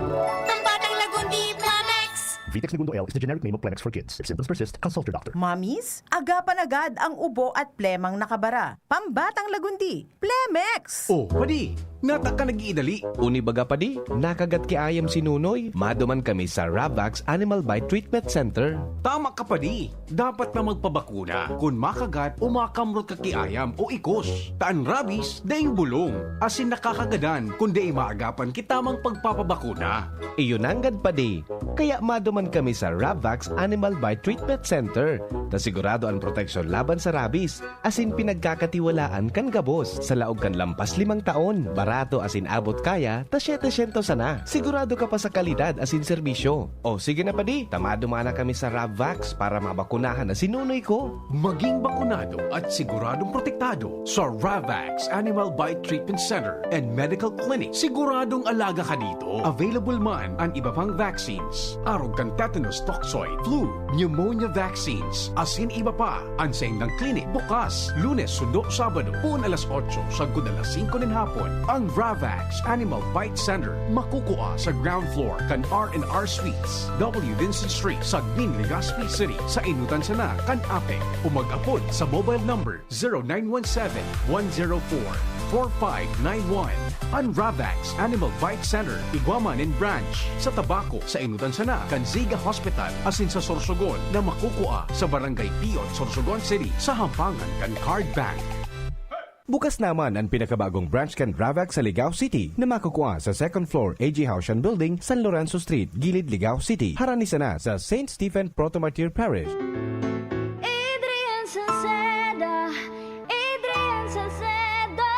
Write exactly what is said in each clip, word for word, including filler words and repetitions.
Pambatang Lagundi, Plemex! Vitex Negundo L is the generic name of Plemex for kids. If symptoms persist, consult your doctor. Mommies, agapan agad ang ubo at plemang nakabara. Pambatang Lagundi, Plemex! Oh, padi, nata ka nag-iidali. Uni baga, padi, nakagat ki ayam si Nunoy. Maduman kami sa Ravax Animal Bite Treatment Center. Tama ka, padi. Dapat na magpabakuna kun makagat o makamrot ka ki ayam o ikos. Ta an rabies daing bulong, asin nakakagadan kun dai maagapan ki tamang pagpapabakuna. Iyo nanggad, padi. Kaya maduman kami sa Ravax Animal Bite Treatment Center, ta sigurado an proteksyon laban sa rabies, asin pinagkakatiwalaan kan gabos. Sa laog kan lampas limang taon, barato asin abot kaya ta siyete syentos sana. Sigurado ka pa sa kalidad asin serbisyo. O sige na, padi, ta maduman na kami sa Ravax para mabakunahan na si Nunoy ko. Maging bakunado at siguradong protektado sa Ravax Animal Bite Treatment Center and Medical Clinic. Siguradong alaga ka dito. Available man an iba pang vaccines, arog kan tetanus toxoid, flu, pneumonia vaccines, asin iba pa. An saindang clinic bukas Lunes sundo Sabado, poon alas otso sagkod alas singko nin hapon. Ang Ravax Animal Bite Center makukua sa ground floor kan R and R Suites, W Vincent Street, Sagmin, Legazpi City, sa inutan sana kan APEC, o mag-apod sa mobile number zero nine one seven, one zero four, four five nine one. An Ravax Animal Bite Center, igwa man nin branch sa Tabaco, sa inutan sana kan Ziga Hospital, asin sa Sorsogon na makukua sa Barangay Piot, Sorsogon City, sa hampangan kan Card Bank. Bukas naman an pinakabagong branch kan Ravax sa Ligao City na makukua sa second floor A G Haushan Building, San Lorenzo Street, Gilid, Ligao City, harani sana sa Saint Stephen Proto-Martyr Parish. Adrian Salceda, Adrian Salceda.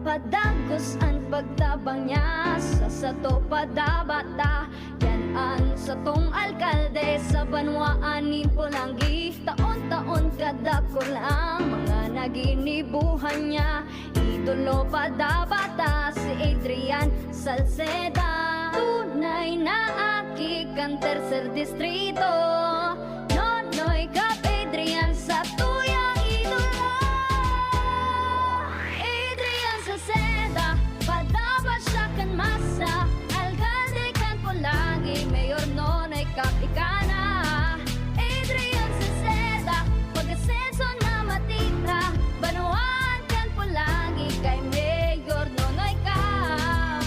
Padagos an pagtabang niya sa sato, padabata. Yan an satong alkalde sa banwaan nin Polangui. Taon-taon kadakul ang mga naginibuhan niya. Idolo padabata si Adrian Salceda. Tunay na aki kan Tercer Distrito. Nonoy Cap, Adrian, satuyang idolo. Adrian Salceda, padabata siya kan masa. Alkalde kan Polangui, Mayor Nonoy Cap ika na. Adrian Salceda, pag-asenso na matira. Banwaan kan Polangui kay Mayor Nonoy Cap.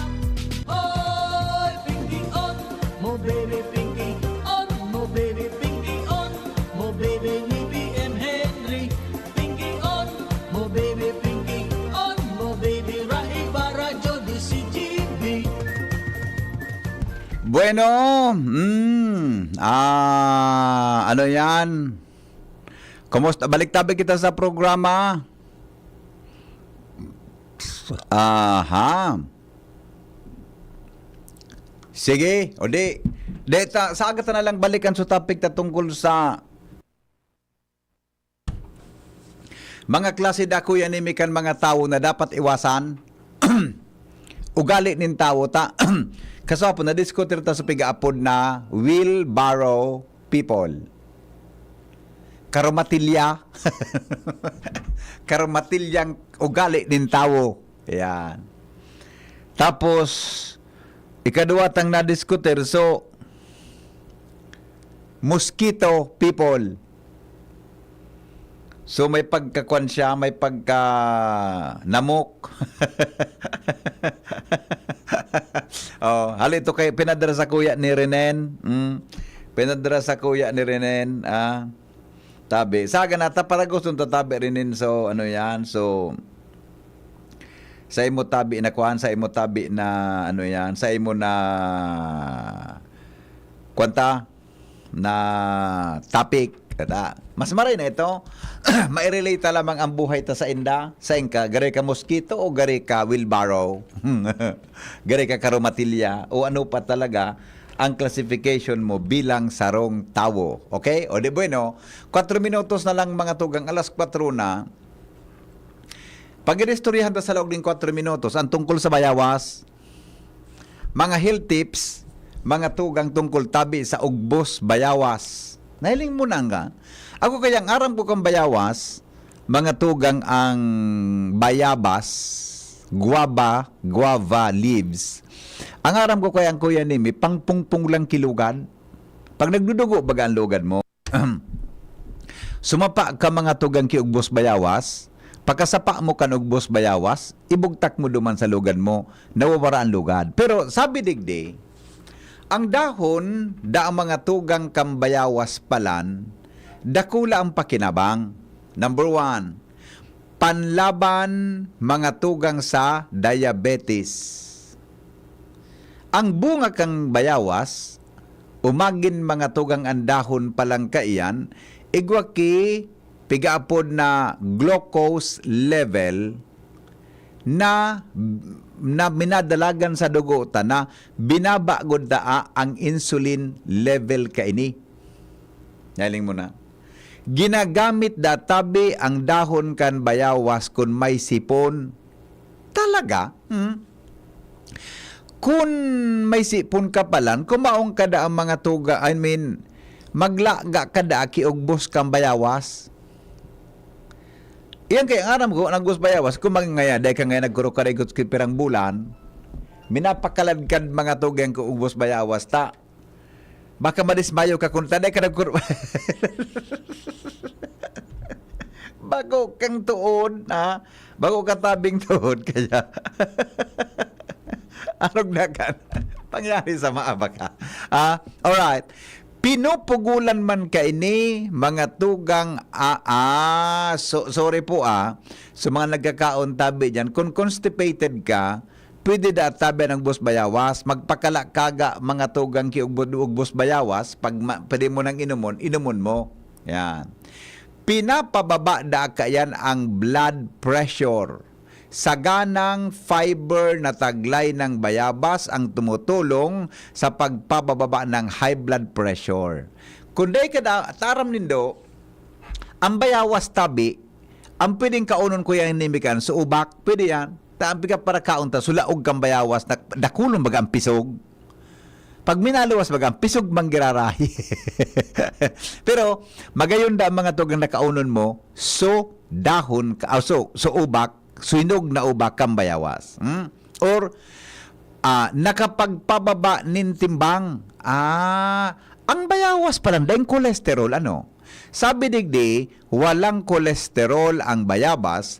Oy, Pinky on, mo baby Pinky on, mo baby Pinky on, mo baby ni B M Henry. Pinky on, mo baby Pinky on, mo baby Rai Barajo di si G B. Bueno, mm, ah, ano yan? Kumusta? Balik tabi kita sa programa. Aha. Sige, o di, di ta, sa aga ta na lang balikan sa topic ta tungkol sa mga klase dakuyan ni mi kan mga tawo na dapat iwasan. Ugali nin tawo ta. Kasapon, nadiskutir ta sa pigaapod na wheelbarrow people. Karumatilya. Karumatilyang ugali nin tawo. Ayan. Tapos, ikaduwa tang nadiskutir, so, mosquito people. So, may pagkakwan siya, may pagka namok. Oh, hali to kay pinadara sa kuya ni Renen. Mm. Pinadara sa kuya ni Renen, ah. Tabi. Sa ganata, para gustong tatabi Renen. So, ano yan? So, sa imo tabi na kuan, sa imo tabi na, ano yan? Sa imo na, kuwan ta? Na topic, kada. Mas maray na ito, mairelate ta lamang ang buhay ta sa inda, sa inka, gari ka mosquito o gari ka wheelbarrow, gari ka karumatilya, o ano pa talaga ang classification mo bilang sarong tawo. Okay? O di bueno, kwatro minutos na lang mga tugang, alas kwatro na. Pag-iristoryahan ta sa laog ning kwatro minutos, ang tungkol sa bayawas, mga health tips, mga tugang tungkol tabi sa ugbos, bayawas. Nahiling mo na nga? Ako kaya ang aram ko kang bayawas, mga tugang ang bayabas. guava, guava leaves. Ang aram ko kaya ang kuya nimi, pangpungpong lang kilugad. Pag nagdudugo baga ang lugad mo, sumapa ka mga tugang ki ugbos bayawas, pakasapa mo kan ugbos bayawas, ibugtak mo duman sa lugad mo, nawawara ang lugad. Pero sabi digdi, ang dahon da ang mga tugang kan bayawas palan, dakula ang pakinabang. Number one, panlaban mga tugang sa diabetes. Ang bunga kan bayawas, umagin mga tugang an dahon palan kaiyan, igwa ki pigaapod na glucose level na, na minadalagan sa dugo ta na binaba gud daa ang insulin level kaini. Nahiling mo na? Ginagamit da tabi ang dahon kan bayawas kun may sipon. Talaga? Hmm? Kun may sipon ka palan, kumaon ka da ang mga tuga, I mean, maglaga ka da ki ugbos kan bayawas. Iyan kaya ang aram ko, ang ugbos bayawas, kung magingaya, dahil ka ngayon nagkurukarigot ki pirang bulan, minapakaladkad mga tugang ko ugbos bayawas, ta. Baka madismayo ka kun taday ka nagkur-, bago kang tuod, ha? Bago ka tabing tuod, kaya arog na ka. Pangyari sa maaba ka. Ah, alright. Pinupugulan man kaini, mga tugang, ah, ah, so, sorry po, ah, sa mga nagkakaon tabi dyan. Kung constipated ka, pwede da tabi ang ugbos bayawas. Magpakala ka ga, mga tugang ki ugbos, ugbos bayawas. Pag ma-, pwede mo nang inumon, inumon mo. Yan. Pinapababa da kayan ang blood pressure. Saganang fiber na taglay ng bayabas ang tumutulong sa pagpabababa ng high blood pressure. Kung dai ka da-, taram nindo, ang bayawas tabi, ang pwedeng kaunon ko yan, nimikan, sa ubak, pwede yan. Ta, ang pigkaparakaon ta, sulaog kang bayawas, na, dakulon baga ang pisog. Pag minaluwas baga ang pisog, manggiraray. Pero, magayon da ang mga tugang na kaunon mo, so, dahon, ka, ah, so, so ubak, suinog na ubak kang bayawas. Hmm? Or, ah, nakapagpababa nin timbang. Ah, ang bayawas pa lang, dahil cholesterol, ano? Sabi digdi, walang kolesterol ang bayabas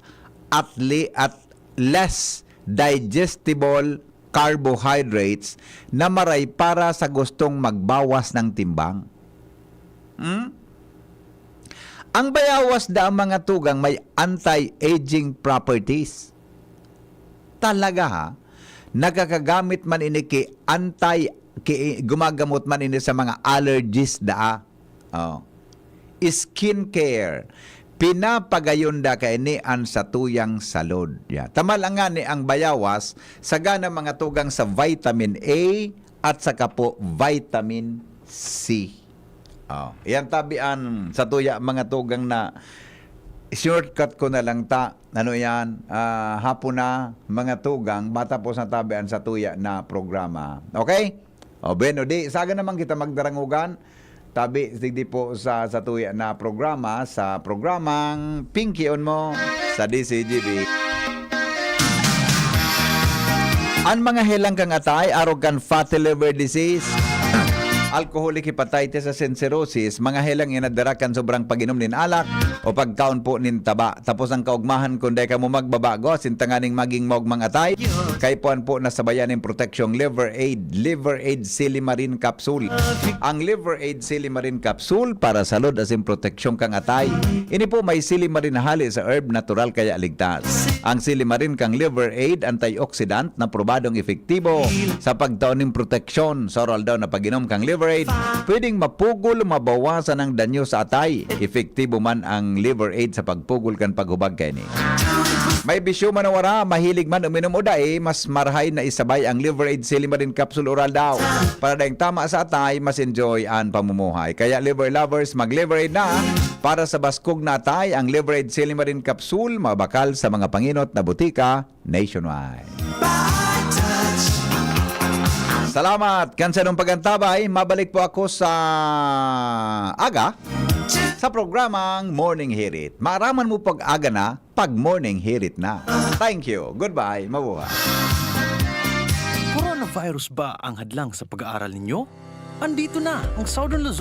at li-, at less digestible carbohydrates na maray para sa gustong magbawas ng timbang. Hmm? Ang bayawas da ang mga tugang may anti-aging properties. Talaga ha, nakakagamit man ini ki anti, ki, gumagamot man ini sa mga allergies daa. Oh. Skincare. Pinapagayon da kaini an satuyang salud. Ya. Tamal ang ngani ang bayawas, sagana mga tugang sa vitamin A at saka po vitamin C. Oh, yan tabi an satuya mga tugang na shortcut ko na lang ta. Ano yan? Ah, hapon na, mga tugang, matapos na tabi an satuya na programa. Okay? O, bueno, di, saga naman kita magdarangugan. Tabi, digdi po sa satuya na programa, sa programang Pinkion Mo sa D C G B. An mga helang kang atay, arog kan fatty liver disease, alcoholic hepatitis asin cirrhosis, mga helang inadara kan sobrang pag-inom nin alak o pagkaon po nin taba. Tapos ang kaugmahan, kung dai kamo magbabago, asin tanganing maging maugmang atay, kaipuhan po na sabayan nin proteksyong Liver Aid, Liver Aid Silimarin Capsule. Ang Liver Aid Silimarin Capsule para salud asin proteksyon kang atay. Ini po may silimarin na hali sa herb, natural kaya ligtas. Ang silimarin kang Liver Aid, antioxidant na probadong epektibo sa pagtao nin proteksyon sa oral-daw na pag-inom kang Liver Aid. Pwedeng mapugol o mabawasan ang danyo sa atay. Epektibo man ang Liver Aid sa pagpugol kan paghubag kaini. May bisyo man o wara, mahilig man uminom o dai, mas marahay na isabay ang Liver Aid Silimarin Capsule Oral daw. Para daing tama sa atay, mas enjoy an pamumuhay. Kaya Liver Lovers, mag-Liver Aid na para sa baskog na atay. Ang Liver Aid Silimarin Capsule, mabakal sa mga panginot na butika nationwide. Salamat kan sa inyong pag-antabay. Mabalik po ako sa aga. sa programang Morning Hirit. Maaraman mo pag-aga na, pag Morning Hirit na. Thank you. Goodbye. Mabuhay. Coronavirus ba ang hadlang sa pag-aaral ninyo? Andito na ang Southern Luzon